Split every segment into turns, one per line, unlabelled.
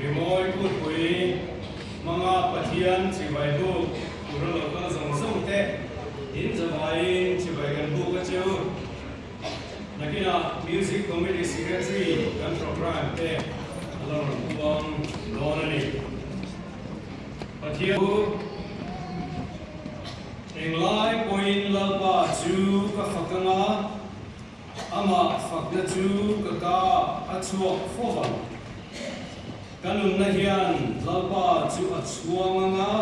Rimawi kutpui hmanga Pathian chibai buk tura lo kal zawng zawng te in zavaiin chibai kan buk a chu. Nakinah Music Committee Secretary kan programme te a lo rawn puang dawn a ni. Pathian chu englai pawhin Lalpa chu ka fak anga, amah fakna chu ka ka a chhuak fo vang. Ka nunna hian Lalpa chu a chhuang anga,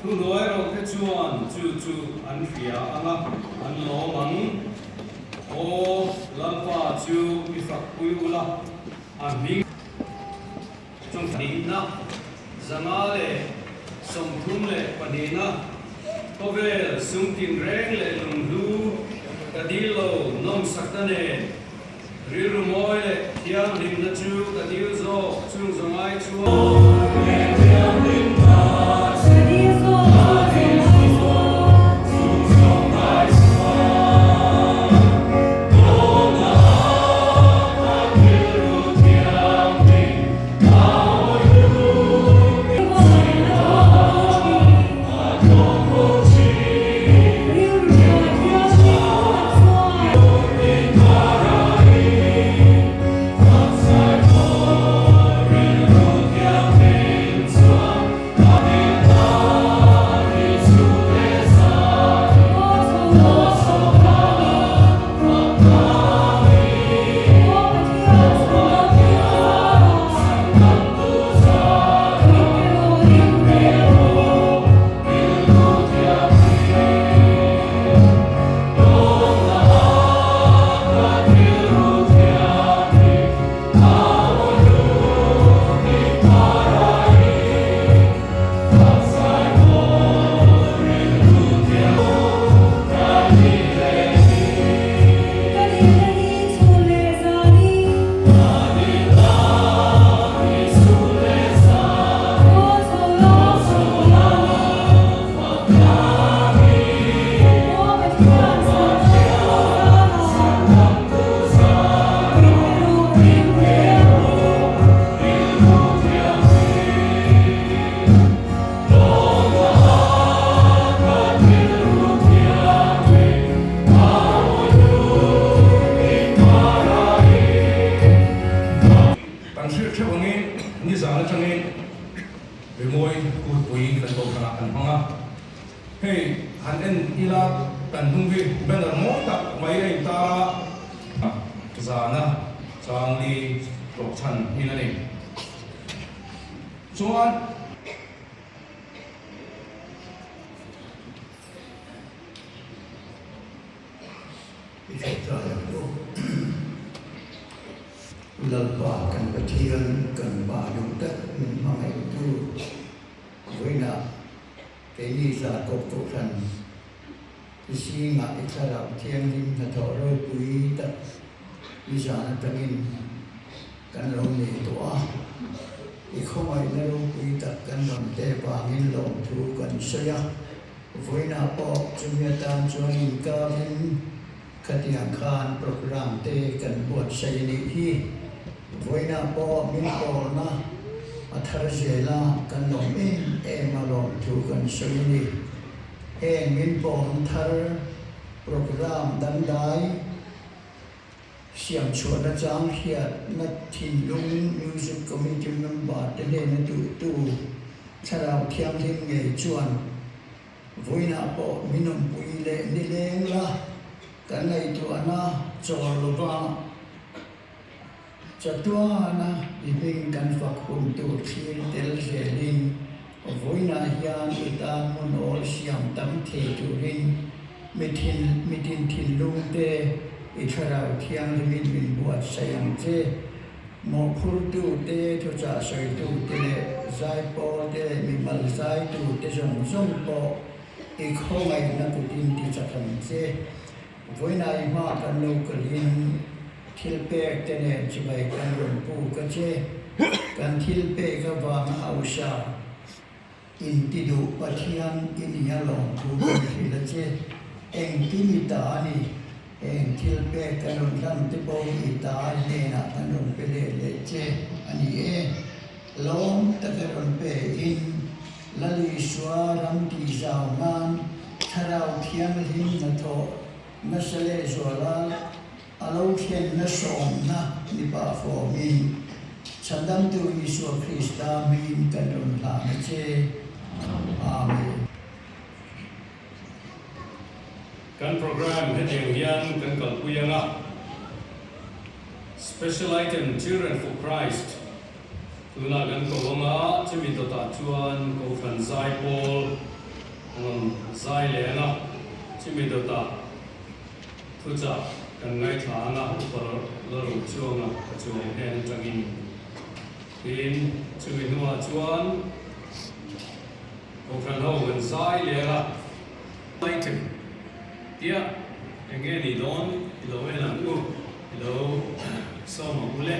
Thuhnuai rawhte chuan chu chu an hria ang a, an lawm ang. Aw, Lalpa chu i fakpui ula, a hming chung hnihna, 532na, khawvel sum tinreng leh lunghlu ka dil lo nawmsakna nen, Rilru mawi leh thianghlimna chu ka dil zawk chung zawngai chuan. Kan hrilh theuh angin nizan atangin rimawi kutpui kan kohhranah kan hmang a, hei han en ila kan hnung hi banner mawi tak mai a intar a, zana changli tlawh chhan hin a ni. Chuan.
I thawhchah ang u. Lalpa kan Pathian, kan Pa duh tak min hmangaihtu vawiinah keini Zarkawp Kohhran i zingah i thlarau thianghlim hnathawh ropui tak i zan atangin kan lo nei tawh a. I khawngaihna ropui tak kan rawn te vangin lawmthu kan sawi a. Vawiinah pawh chumi atan chuan inkavin khatiang khan programme te kan buatsaih a nih hi. Vawiinah pawh min pawlna a thar zel a, kan lawm em em a lawmthu kan sawi a ni. Heng min pawlna thar programme dangdai siam chhuahna chang hriatna thinlung Music Committee member te hnena duhtu Thlarau Thianghlim ngei chuan vawiinah pawh min awmpui leh nileng la kan ngaihtuahna chawl lova chatuana i hming kan fak hun tur thlir tel zelin vawiinah hian i tan hmun awl siam tam thei turin Mitin thinlung te i Thlarau Thianghlimin min buatsaih ang che. Mawhphurtu te, thuchah sawitu te leh zaipawl te leh mimal zaitu te zawng zawng pawh i khawngaihna kutin ti chak ang che. Vawiinah i hma kan lo kalin thil pek te nen chibai kan rawn puk a che. Kan thil pek avanga hausa Inti duh Pathian i ni a lawmthu kan hrilh a che. Engtin i ta a ni? Heng thil pek kan rawn hlan te pawh i ta hnenah kan rawn pe leh leh che a ni e. te rawn pe in Lal Isua ram tihzau nan Thlarau Thianghlim hnathawh nasa lehzuala a lo thlenna sawmna ni pah fawmin Chhandamtu Isua Krista hmingin kan rawn hlan a che. Amen.
Kan programme hetiang hian kan kalpui ang a, Special Item Children for Christ tunah kan ko ang a, chumi dawtah chuan Kohhran zai pawl an rawn zai leh ang a, chumi dawtah thuchah kan ngaithla ang a, upa la ro chuang a, ka chuang hnen atangin. Tin, chumi hnuah chuan Kohhran ho kan zai leh a. Item, Tia, eng nge ni dawn i lo en ang u, i lo sawm ang u le.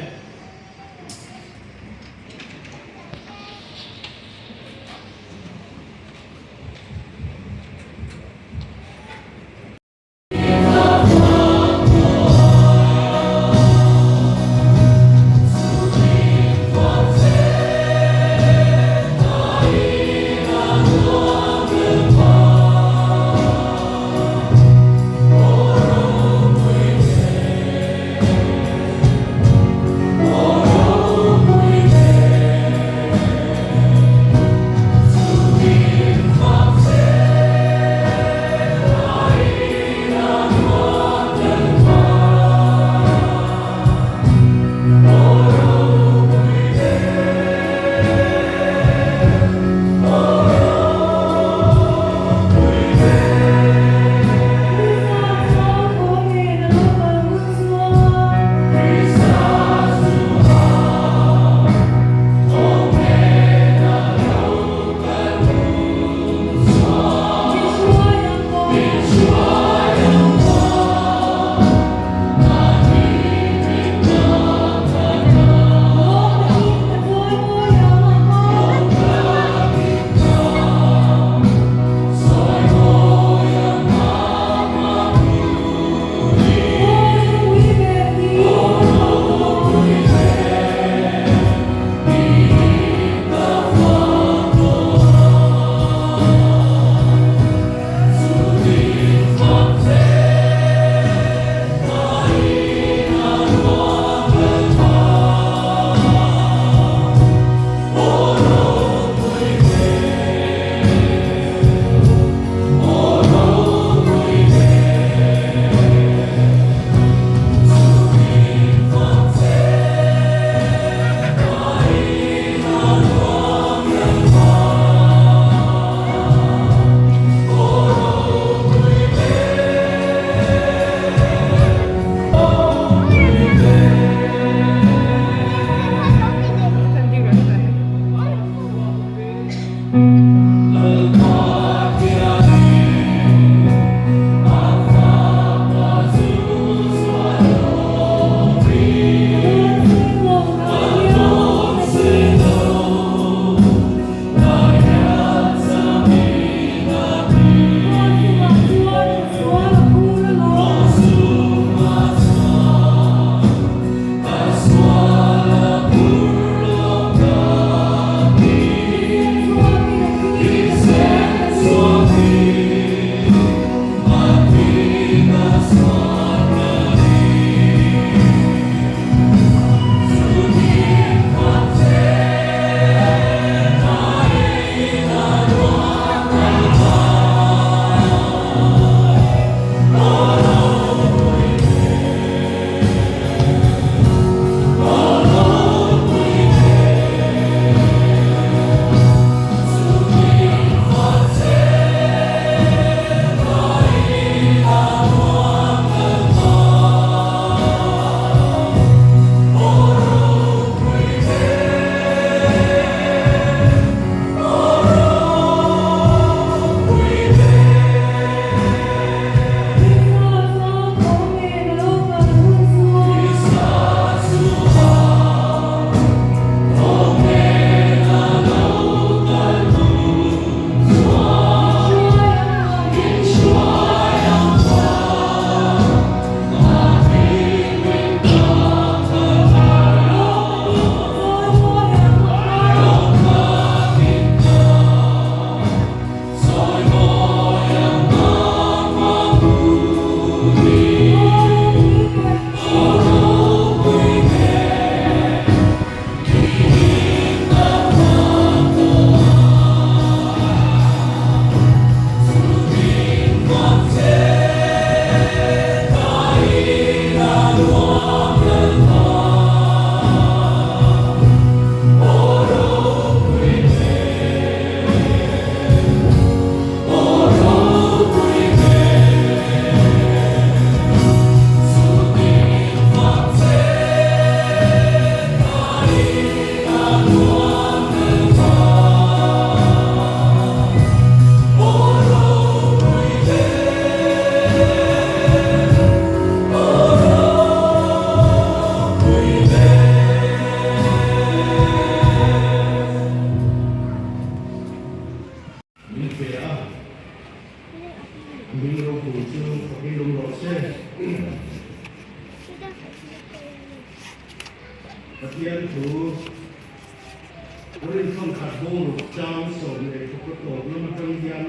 Rinchhawn khat bawng ruk chang 16 tawp lam atang hian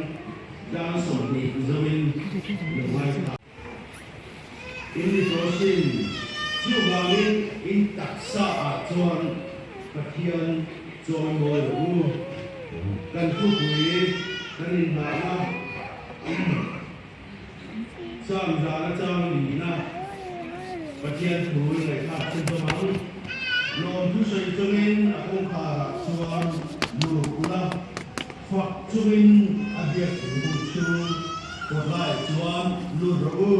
chang 20 zoin lo ngaithla. In ni tawh sin, chuvangin in taksa ah chuan Pathian chawimawi rawh u. Kan thupui kan inhnahna Chang zan atang nihna Pathian thu i ngaihthlak chu zawm ang. Lawmthu sawi chungin a kawngkharah chuan lut ula, fak chungin a biak inhung chhung kawtlaiah chuan lut rawh u.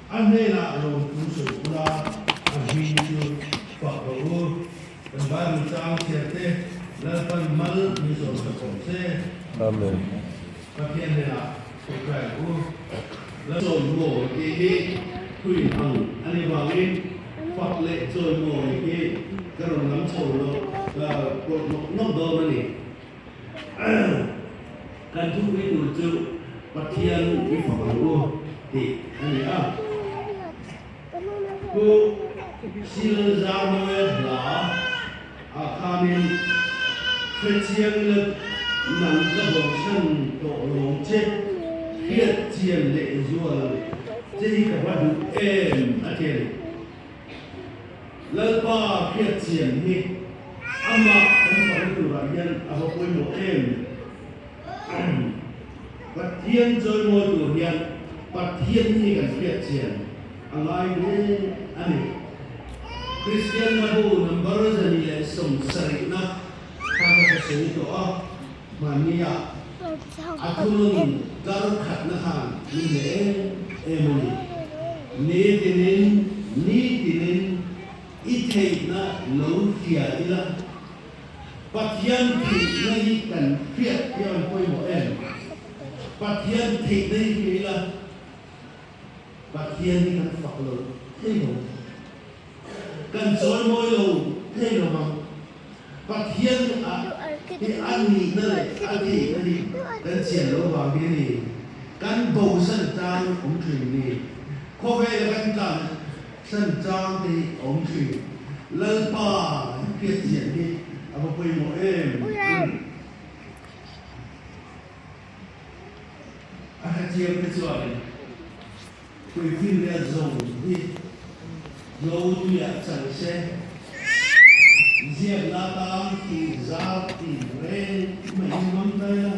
A hnenah lawmthu sawi ula, a hming chu fak rawh u. Kan Bible chang chhiarte Lalpan mal min zawm ta khawp che.
Amen.
Pathian hnenah tawngtai ang u. Chawimawi tih hi thuin ang a nih vangin fak leh chawimawi hi ka rawn lam chho lo pawlh nawk nawk dawn a ni. Kan thupui tur chu Pathian i fak ang u tih a ni a. Pu Silzarnoe hla ah khanin hrechiang leh nang ka bosan tawh lawng che, hriat chian leh zual che hi ka va duh em a ti a ni. Lalpa hriat chian hi amah kan fakna turah hian a va pawimawh em. Pathian chawimawi tur hian Pathian hi kan hriat chian a ngai hle a ni. Kristian na bu number 170na kha ka ka sawi tawh a, hmannia a thunun kar khatna khan min hle em em a ni. Nitinin nitinin i theihna lo hria ila. Pathian theihna hi kan hriat hi an pawimawh em? Pathian theihna hi hria ila, Pathian hi kan fak lo thei lo, kan chawimawi lo thei lo vang. Pathian ah hi a nihna leh a theihna hi kan chian lo vang hi a ni. Kan bosan chang awm thin ni. Khawvela kan tlan San chang te hi a awm thin. Lalpa hriat chian hi a va pawimawh em? A hrechiang te chuan Tuifinriat zawng hi Zo tuiah chang se, ziakna tan tih zar tih reng mai hi hmang ta ila,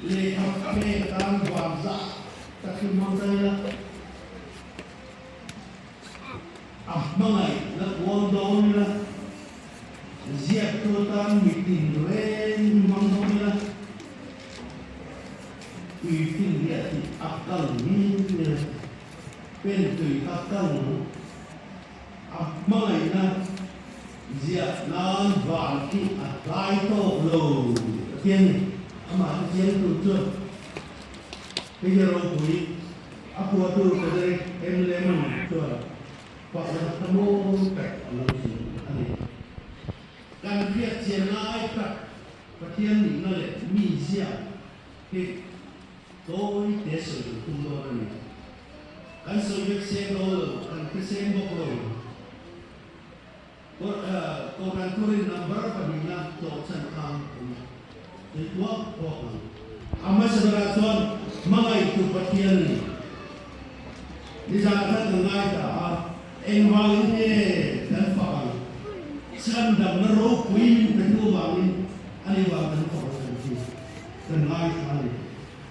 lehkha phek atan van zah tak hi hmang ta ila, A hmangaih la kual dawn ila, ziaktu atan mitin reng hi hmang dawn ila, tui finriah tih a kal ngil ila, pen tui kha kal a hmangaihna ziah nan van khi a tlai tawk lo Pathian ni, amah hi chiang tur chuan hei hi a ropui. A phuahtu Frederick M. Lehman chuan pakhat thlamuang tak a lo zir a ni. Kan hriat chian lai tak Pathian nihna leh mizia hi tawi te sawi kan tum dawn a ni. Kan sawi vek seng dawn lo, kan hre seng bawk lo. Kohhran thurin number pahnihna tlawh chhan khan awm tui thuak thuak ang. A hmasa berah chuan hmangaihtu Pathian a ni. Nizan khan kan ngai ta a, engvangin nge kan fak ang? Chhandamna ropui min pe hnu vangin a ni vang kan fak ang kan ti. Kan ngai thla a ni.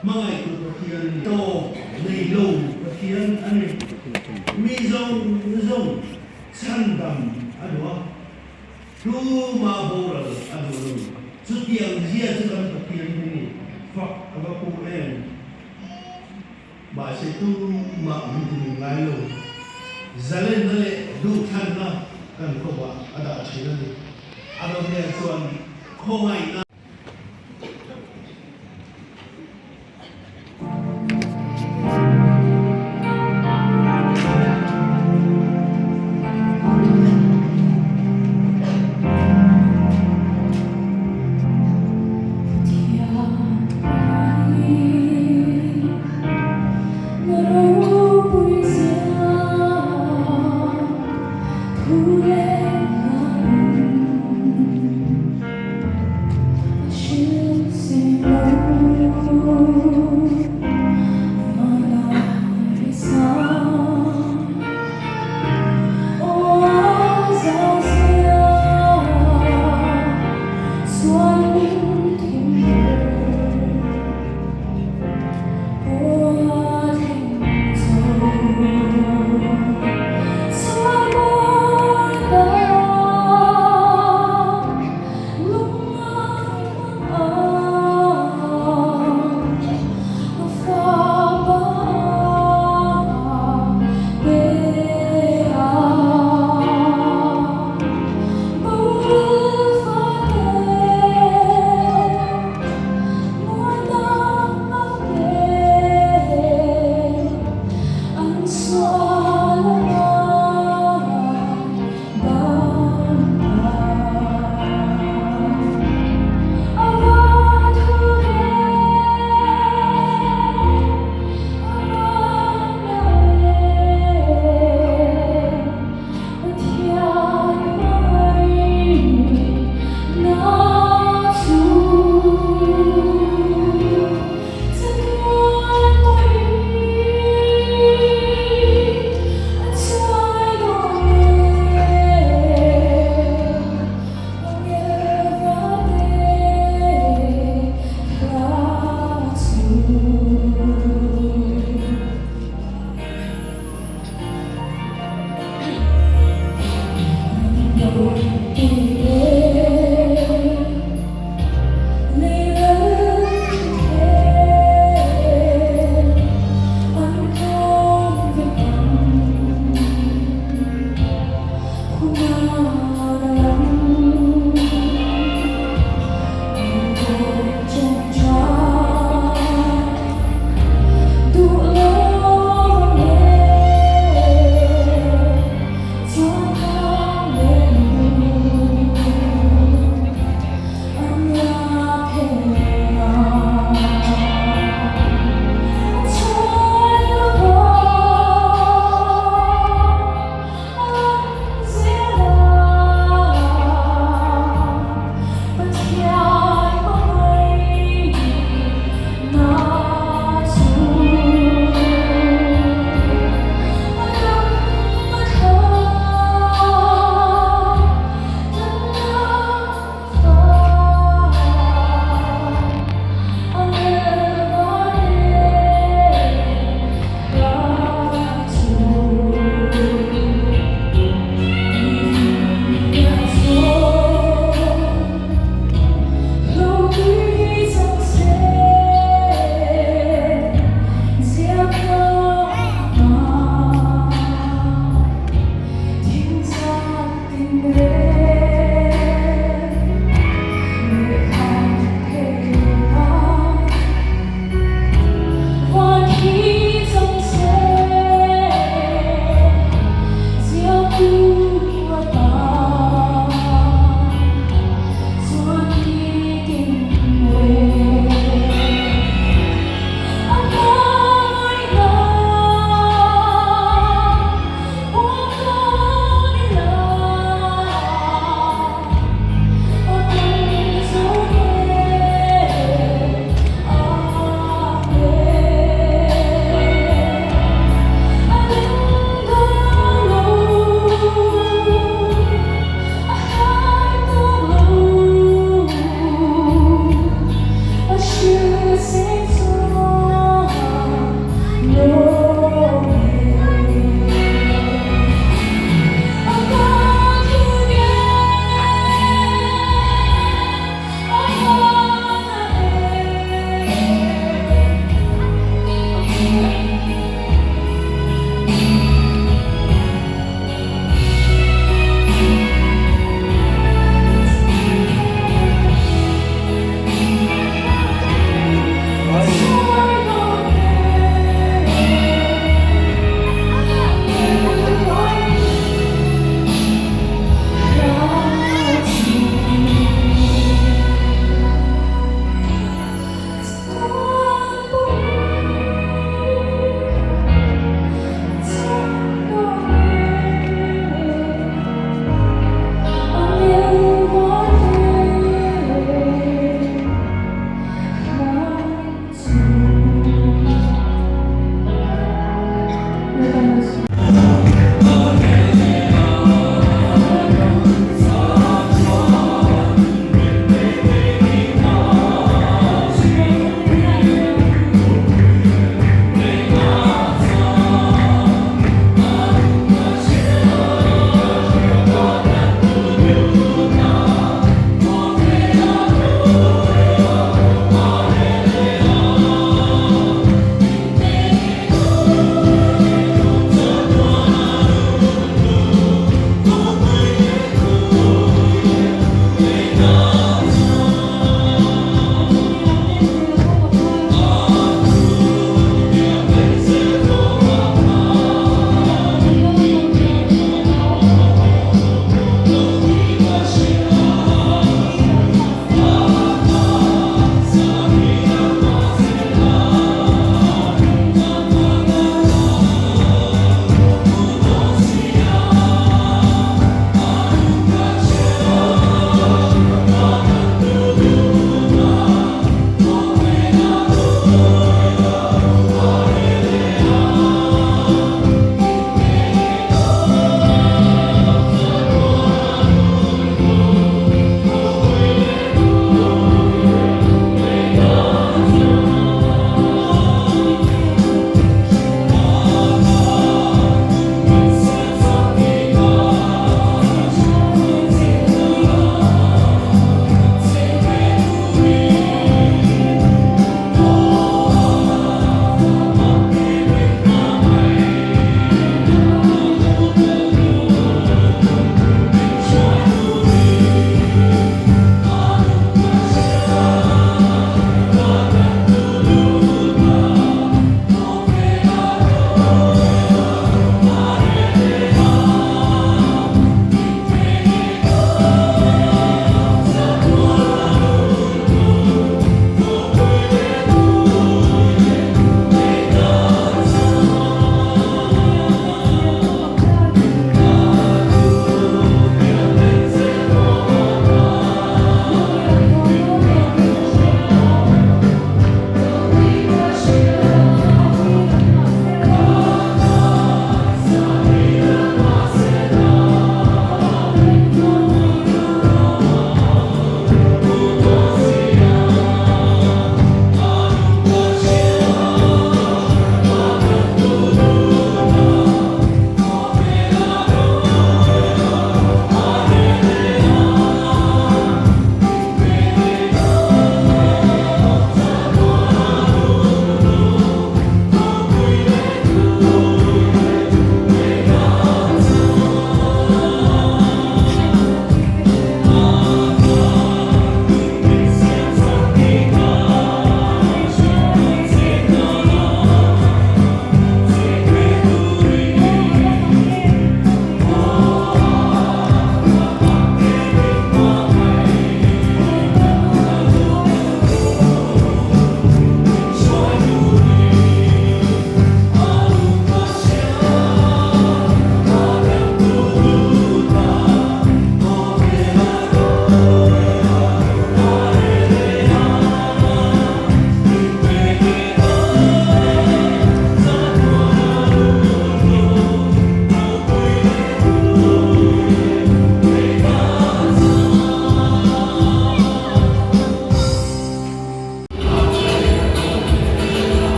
Hmangaihtu Pathian a ni. Tawp nei lo Pathian a ni. Mi zawng zawng chhandam a duh a, tuma boral a duh lo. Chutiang zia chu kan Pathian hi ni. Fak a va pu em? Mahse tumah min ti nung ngai lo. Zalenna leh duhthlanna kan kawngah a dah thin a ni. A dawt leh chuan khawngaihna.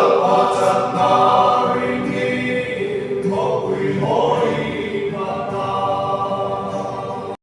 Lalpa chakna ringin khawpui mawi.